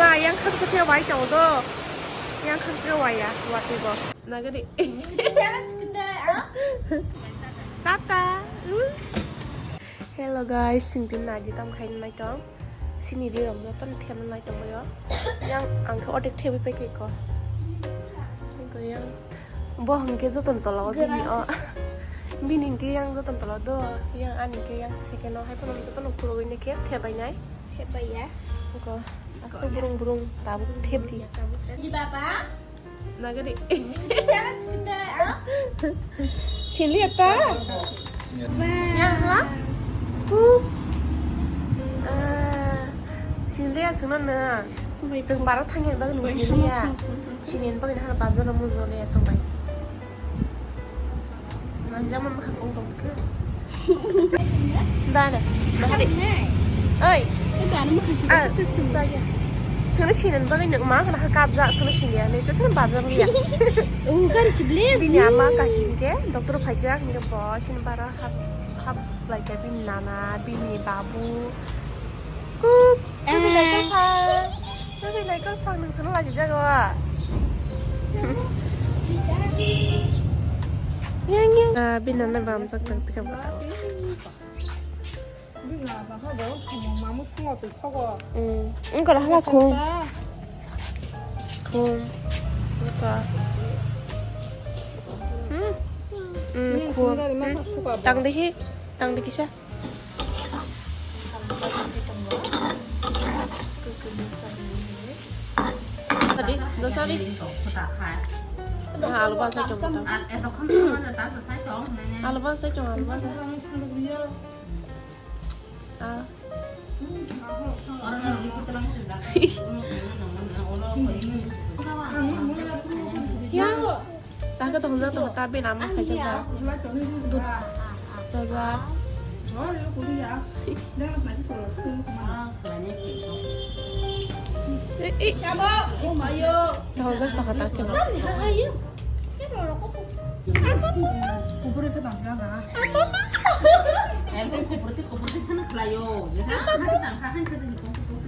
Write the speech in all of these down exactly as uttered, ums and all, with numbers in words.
Yang kham khe wai tong do. Yang kham khe wai ya, wati bo. Nagari. Tata. Hello guys, singtin nagi tam khain mai tong. Sini di rom joto themna nai tong yo. Yang ang khe otek thebi pai khe ko. Yang Bo hwnkhe jotono tola o bini o. Bini hwnkhe yang jotono tola do. Yang ani hwnkhe yang second o hai phano jotono khulugwi nai khe thebai nai. Thebai ya. Ko asto burung burung tabuk thep di. Ni baba. Nagari. Jelas kita. Chili ata. Yang ha? Ku. Ah, chili asuna na. Sing para thangya bagni chili ya. Sini bagwi nahar babjalo mujunglo ya songbai. Manjama maha kong tong ke. Dale, dale. Oi. Ah, saya. Sini sini bagwi nang ma kana kabja sini sini ya. Nek sini babjalo ya. Oh, gari sibli. Bini ama kahim ke doktor phaijak hingke bo sini bara hap hap lai ke bini nana bini babu. Kuk. Sabi naikol phang. Sabi naikol phang nung sana lagi jaga wa. Yang yang. Ah, bini nana bam sak tak tak. Bini nana bam sak tak tak. Mamu sungo tu thogo. Hmm. Engkau dah laku. Khum. Buka. Hmm. Hmm, khum. Tang deh, tang deh kisa. Tadi, dosa di. Ah, alu basa cong. Alu basa cong, alu basa. Ah. Ya. Tangka tong jak tong tabi nama khaijak jak. Dut. Jajak. Eh, eh. Tong jak tong kata ke. Kubur itu tangka na. Ekdom kubur ti kubur ti thana khlaio. Ya, ha tangka han sa ni tong tong tong.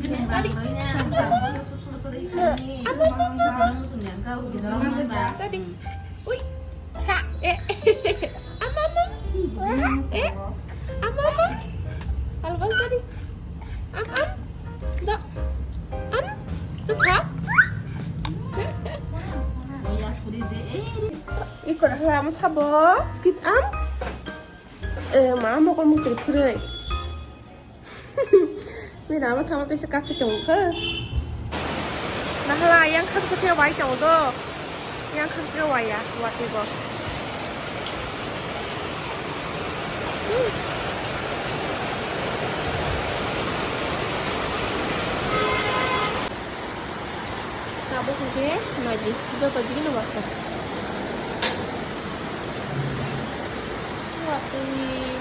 Jadi bang bang ya, bang bang susur susur ini. Apa apa? Jadi. Ui. Eh. Ama ama. Eh. Ama ama. Alban tadi. Am am. Da. Am. Tuh. Iko dah lama sabo. Skit am. Eh, mama kau mungkin pura. Mina ama thangma tei se kapsa tongo kha. Nahala yang kham khe wai tongo do. Yang kham khe wai ya, wati bo. Tabuk hwnkhe naidi, joto digi no bakha. Watwi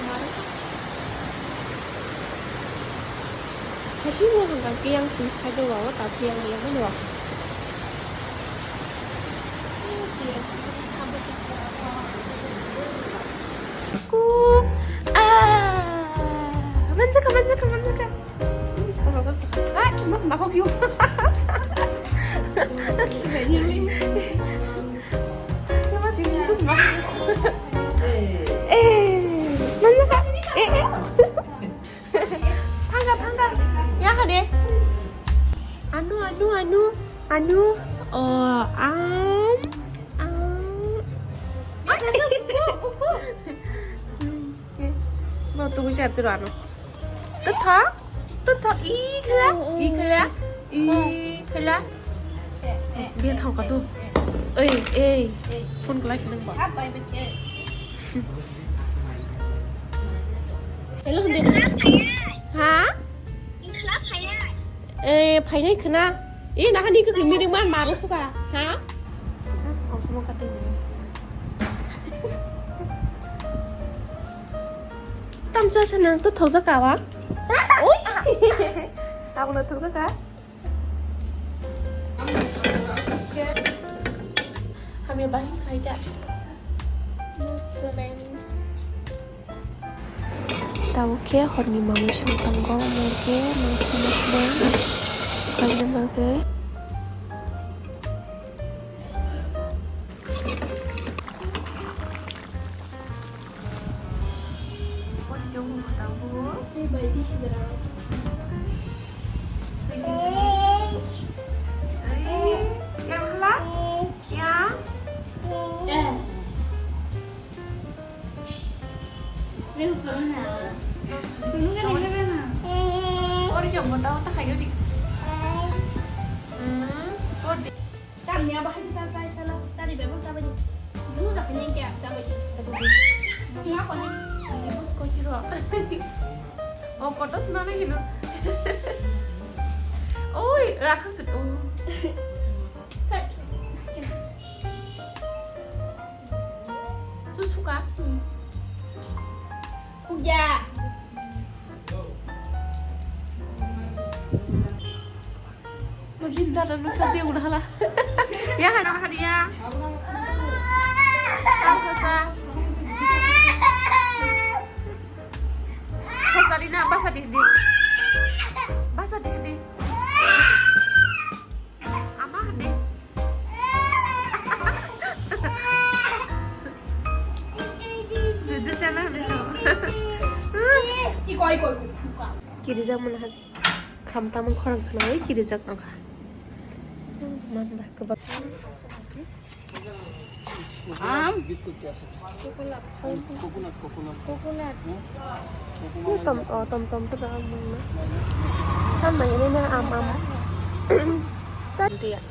maro. Haisi bo hwnka khe yang sini side o wa, o ta khe yang yang no wa. Kuk. Ah. Manjaka, manjaka, manjaka. Ai, mas makok yuk. Eh, mana kak? Eh, eh. Thangka, thangka. Ya kade. Anu, anu, anu, anu. Oh, am, am. Bo tubu jat rano. Tutha, tutha, i khala, i khala, i khala. Biya thangka tu. Ei, ei, phone ko lai khnang ba. Hello, hindi. Ha? Eh, phainai khna. Eh, nahani khe meeting man maro suka. Ha? Tamsa sanang to thokjak ka wa? Oi. Tabuk na thokjak ka? Hamya bahai khai da. Tabuk khe horni manwi song tongo, omo khe mangsi mangsi. Bagwi. Yang hala? Ya? Ori jong bota bota khayo di. Hmm, kor di. Tamni abo hai sa sa sala, sari bebo sa bani. Du ja khani kya sa bani. Nga koni. Bus kotiro. Oh, kotos na na hino. Oi, rakhang sit. Oh. Sa. Susuka. Kuya. Mujin dada lu kati udah lah. Ya, hana hadiah. Kau kasa. Kasa di na, basa di di. Basa di di. Ama hadi. Dede chana hadi. Iko, iko, iko. Kiri jang mana hadi. Kham tamang khorang khwlaiwi kirijak nokha. Mamba kwbang. Am. Coconut, coconut. Coconut. Tom, oh, tom, tom, tom, tom, tom. Tam nang ini na am, am. Tadi ya.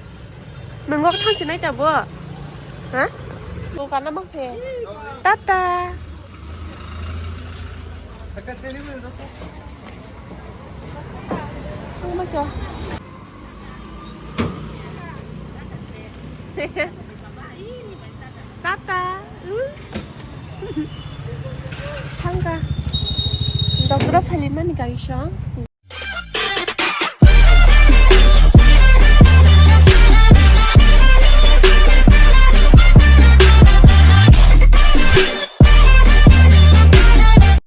Nungok thang sinai tabo. Ha? Nungka na bang se. Tata. Ang ba ka? Tata. Uh. Thangka. Doctor phali mani gari song.